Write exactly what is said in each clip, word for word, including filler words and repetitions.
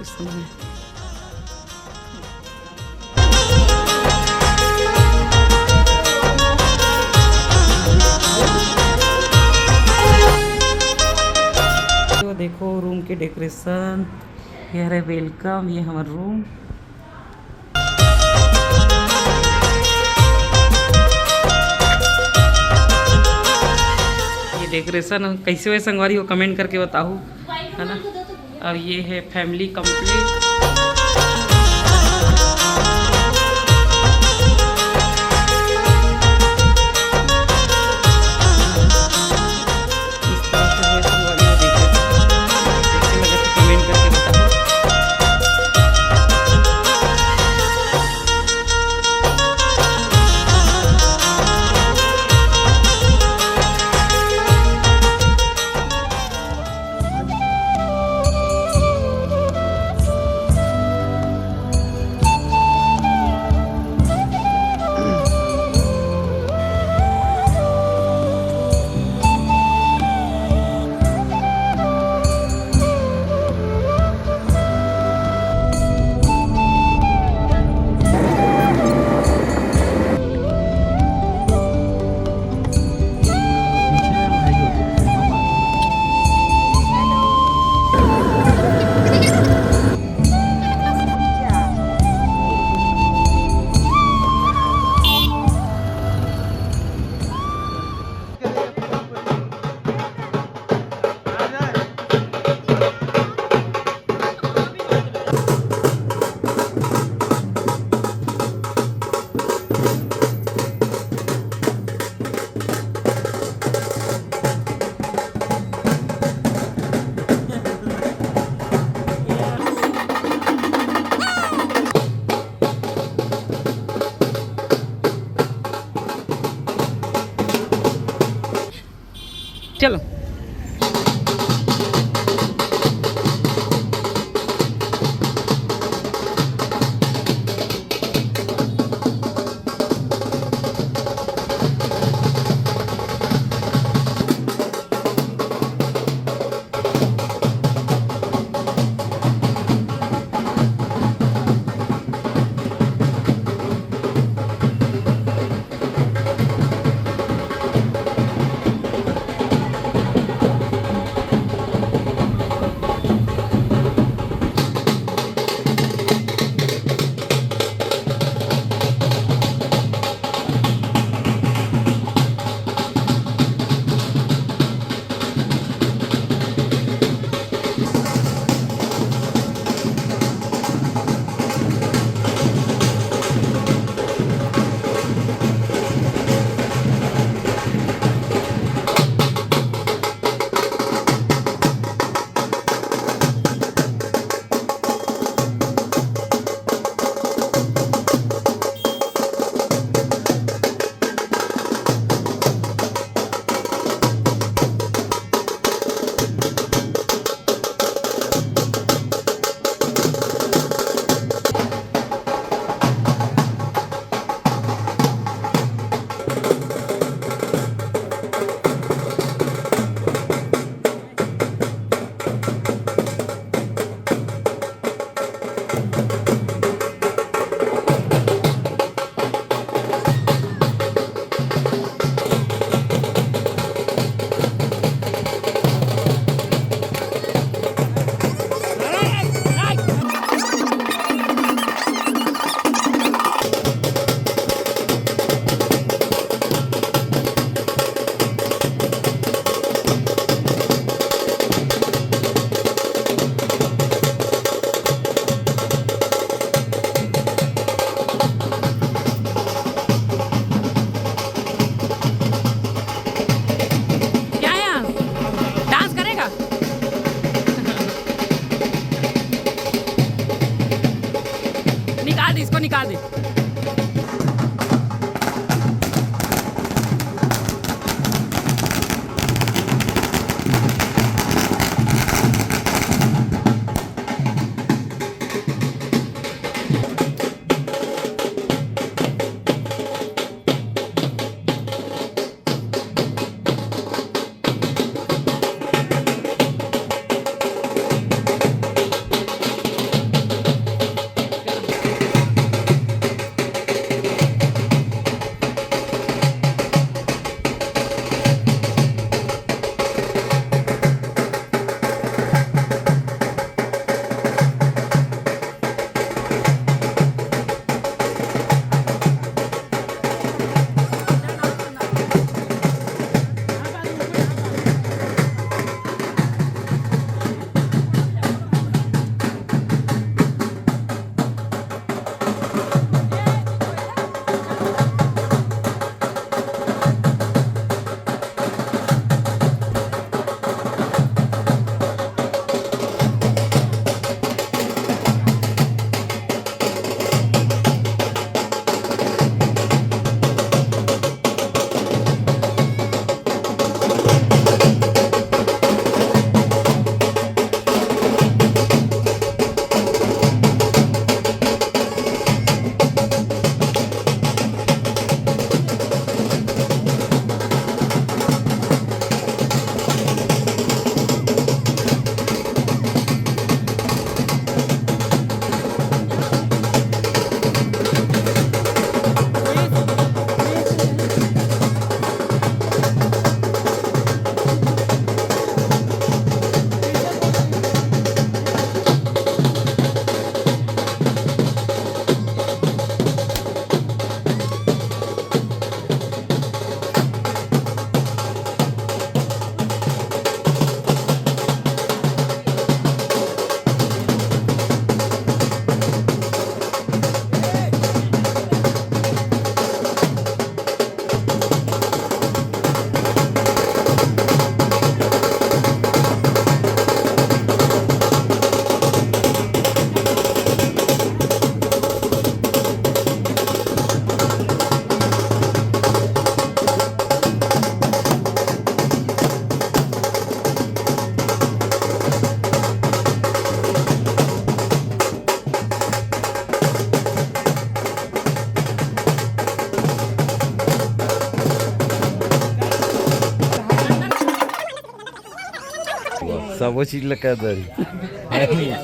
इस समय। तो देखो रूम के डेकोरेशन, ये हरे वेलकम, ये हमर रूम। ये डेकोरेशन कैसे हुए संगवारी हो, कमेंट करके बताओ, है ना। और ये है फैमिली कंप्लीट। इस तरह से हुए संगवारी हो, देखो कैसे लगे तो कमेंट करके बताओ। चलो। सबो चीज ल कर दरी। अरे भैया,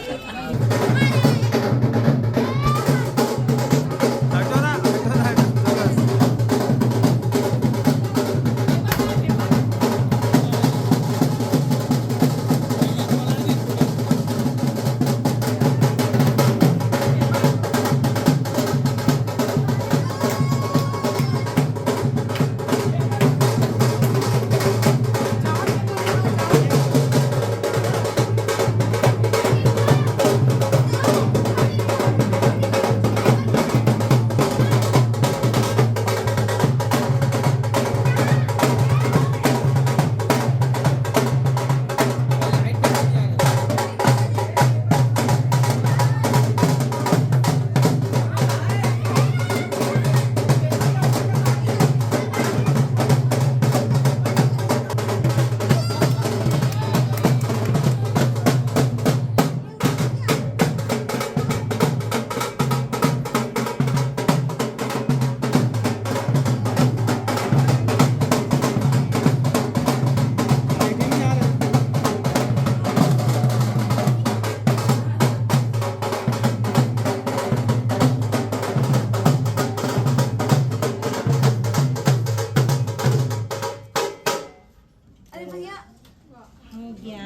हो गया।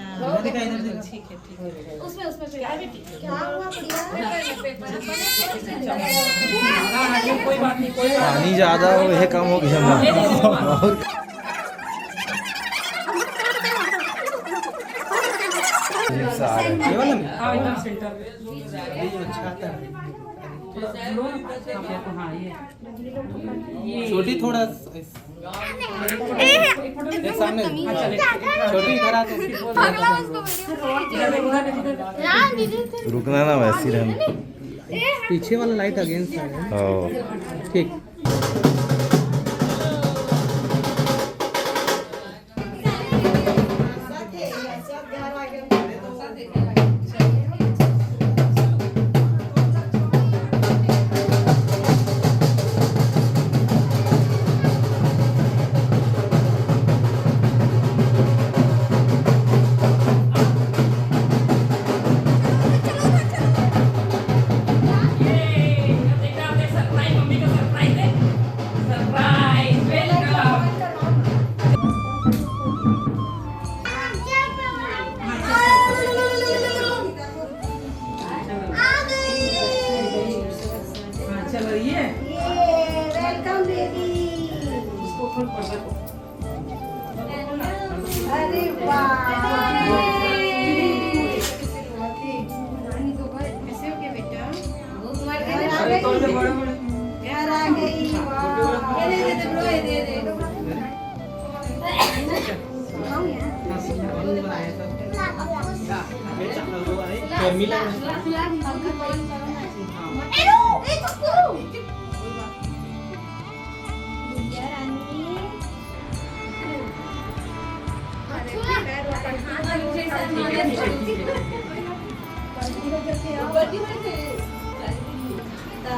ठीक है, ठीक है। उसमें, उसमें क्या बेटी? क्या हुआ भैया? पानी ज्यादा हो, ये कम हो गया ना। और ये वाला में? हाँ, एकदम सेंटर। ये अच्छा आता है। थोड़ा लो ना, हाँ, ये। छोटी थोड़ा सा। ये सामने। छोटी इधर आ तो। रुकना ना, वैसे ही रहना। पीछे वाला लाइट अगेंस्ट आ गया। हाँ। ठीक। हाँ, चलो, ये। ये, welcome baby। उसको खोल, खोल, खोल। अरे वाह। कैसे हो गया बेटा? घर आ गई। घर आ गई, वाह। ये दे, दे, दे, bro, ये दे, दे। त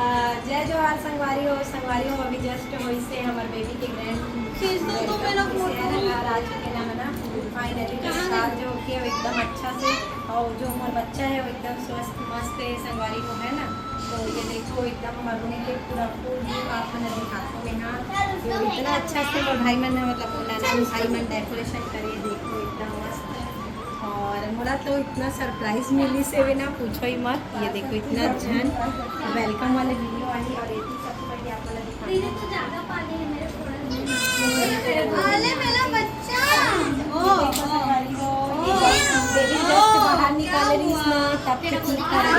जय जोहार संगवारी हो, संगवारी हो, अभी just होइसे हमर बेबी के ग्रैंड फिर तो, तो मेरा फोटो है ना, राजू के नाम है ना, फाइनली डिस्चार्ज हो गया एकदम अच्छा से। और जो हमारा बच्चा है वो एकदम स्वस्थ मस्त है संगवारी हो, है ना। तो ये देखो एकदम हमारे रूम के पूरा फुल रूम आप मन दिखाते हैं ना। तो इतना अच्छा से वो भाई मन ने, मतलब वो नाना भाई मन डेकोरेशन करे, देखो एकदम मस्त। और मोला तो इतना सरप्राइज मिली से भी ना पूछो ही मत। ये देखो इतना झन वेलकम वाले वीडियो आई और ये सबसे पहले आप मन दिखाते हैं। अरे मेरा बच्चा। ओ, ओ, ओ। बेबी जस्ट बाहर निकाले रहिस ना, तब से ठीक करे।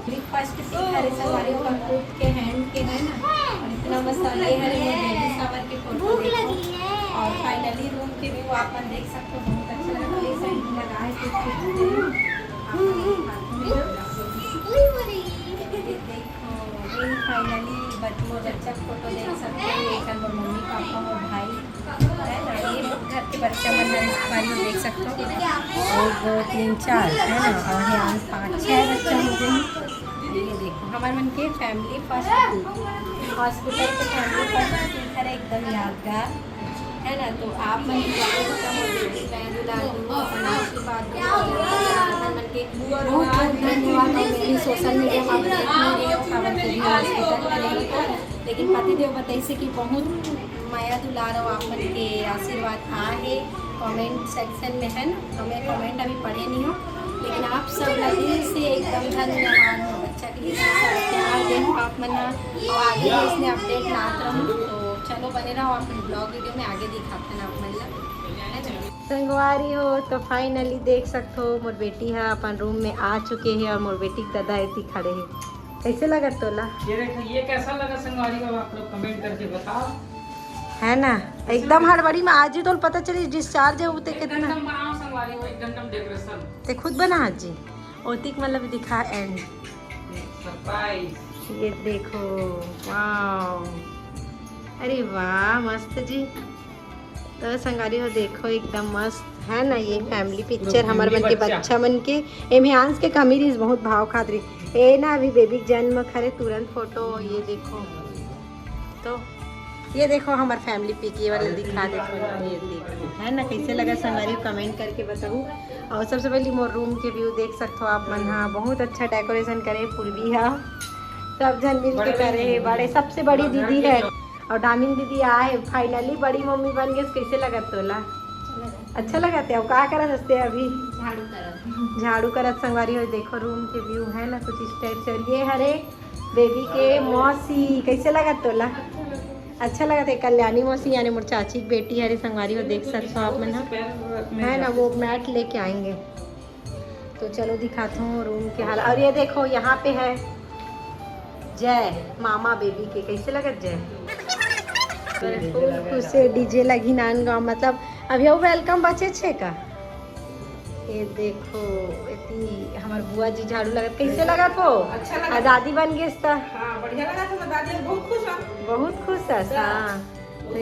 ब्रेकफास्ट के हरे संगवारी हो, खुद के हैंड के है ना। और इतना मस्त ये हरे मोर बेबी शावर के फोटो देखो। और फाइनली रूम के व्यू आप मन देख सकते हो, बहुत अच्छा लगा। ये साइड लगा है कुछ कुछ। ये देखो, ये फाइनली बच-, मोर बच्चा के फोटो देख सकते हो। ये एकर मोर मम्मी, पापा, मोर भाई है ना। ये घर के बच्चा मन है, संगवारी हो देख सकते हो। एक, दो, तीन, चार है ना, और यहाँ पाँच, छः बच्चा हो गए। ये देखो, हमारे मन के फैमिली फर्स्ट, हॉस्पिटल के फैमिली फर्स्ट सीन हरे एकदम यादगार। है ना। तो आप मन भी जाके मोर बेटी मया दुलार दू, अपन आशीर्वाद दू, अपन मन के बहुत बहुत धन्यवाद। और मैं भी सोशल मीडिया में अपडेट नहीं रही हूँ, काबर के भी हॉस्पिटल में रही हूँ, लेकिन पतिदेव बताइसे कि बहुत मया दुलार और आप मन के आशीर्वाद आए हे कमेंट सेक्शन में, है ना। तो मैं कमेंट अभी पढ़े नहीं हूँ, लेकिन आप सब ला दिल से एकदम धन्यवाद। मोर बच्चा के लिए प्यार दे हो आप मन ह, और आगे भी इसने अपडेट लात रहूँ। तो चलो बने रहो, अपन ब्लॉग वीडियो में आगे दिखाते हैं आप मन ला, है ना। संगवारी हो, तो फाइनली देख सकते हो, मोर बेटी है अपन रूम में आ चुके हैं और मोर बेटी के दादा एती खड़े हैं। कैसे लगत तोला? ये देखो, ये कैसा लगा संगवारी हो, आप लोग कमेंट करके बताओ। है ना, एकदम हड़बड़ी में आज ही तो पता चली डिस्चार्ज है वो ते। एक कितना घंटा बनाओ संगवारी हो, एक घंटा में डेकोरेशन। ते खुद बना आज जी। ओतिक मतलब दिखा एंड सरप्राइज। ये देखो, वाओ, अरे वाह, मस्त जी। तो संगवारी हो, देखो, एकदम मस्त है ना। ये फैमिली पिक्चर हमर मन के बच्चा। बच्चा मन के, एमे अंश के कमी रही, बहुत भाव खात रही। ए ना, अभी बेबी के जन्म खरे तुरंत फोटो। ये देखो, तो ये देखो हमर फैमिली पिक, ये वाला दिखा दे, ये देखो, है ना, कैसे लगा संगवारी, कमेंट करके बताऊ। और सबसे पहले मोर रूम के व्यू देख सकते हो आप मन, हाँ, बहुत अच्छा डेकोरेशन करे पूर्वी हा, सब जन मिल के करे हे। बड़े, सबसे बड़ी दीदी है और डामिन दीदी आए, फाइनली बड़ी मम्मी बन गए। कैसे लगत तोला? अच्छा लगत है। और का करत हस्ते अभी? झाड़ू करत। झाड़ू करत संगवारी हो। देखो रूम के व्यू है ना कुछ इस टाइप से। और ये हरे बेबी के मौसी, कैसे लगत तोला? अच्छा लगत है। कल्याणी मौसी यानी मोर चाची की बेटी हरे संगवारी हो, देख सकते हो आप मन, है ना, वो मैट लेके आएंगे। तो चलो दिखाता हूँ रूम के हाल। और ये देखो यहाँ पे है जय मामा बेबी के, कैसे लगत जय? फुल खुश से डीजे लगी नान गाँव, मतलब अभी वो वेलकम बचे छे का? ये देखो, एती हमर बुआ जी झाड़ू लगत, कैसे लगत हो? अच्छा लगत। आजादी बन गेस त। हाँ, बढ़िया लगा था दादी, बहुत खुश हूँ। बहुत खुश हस, हाँ।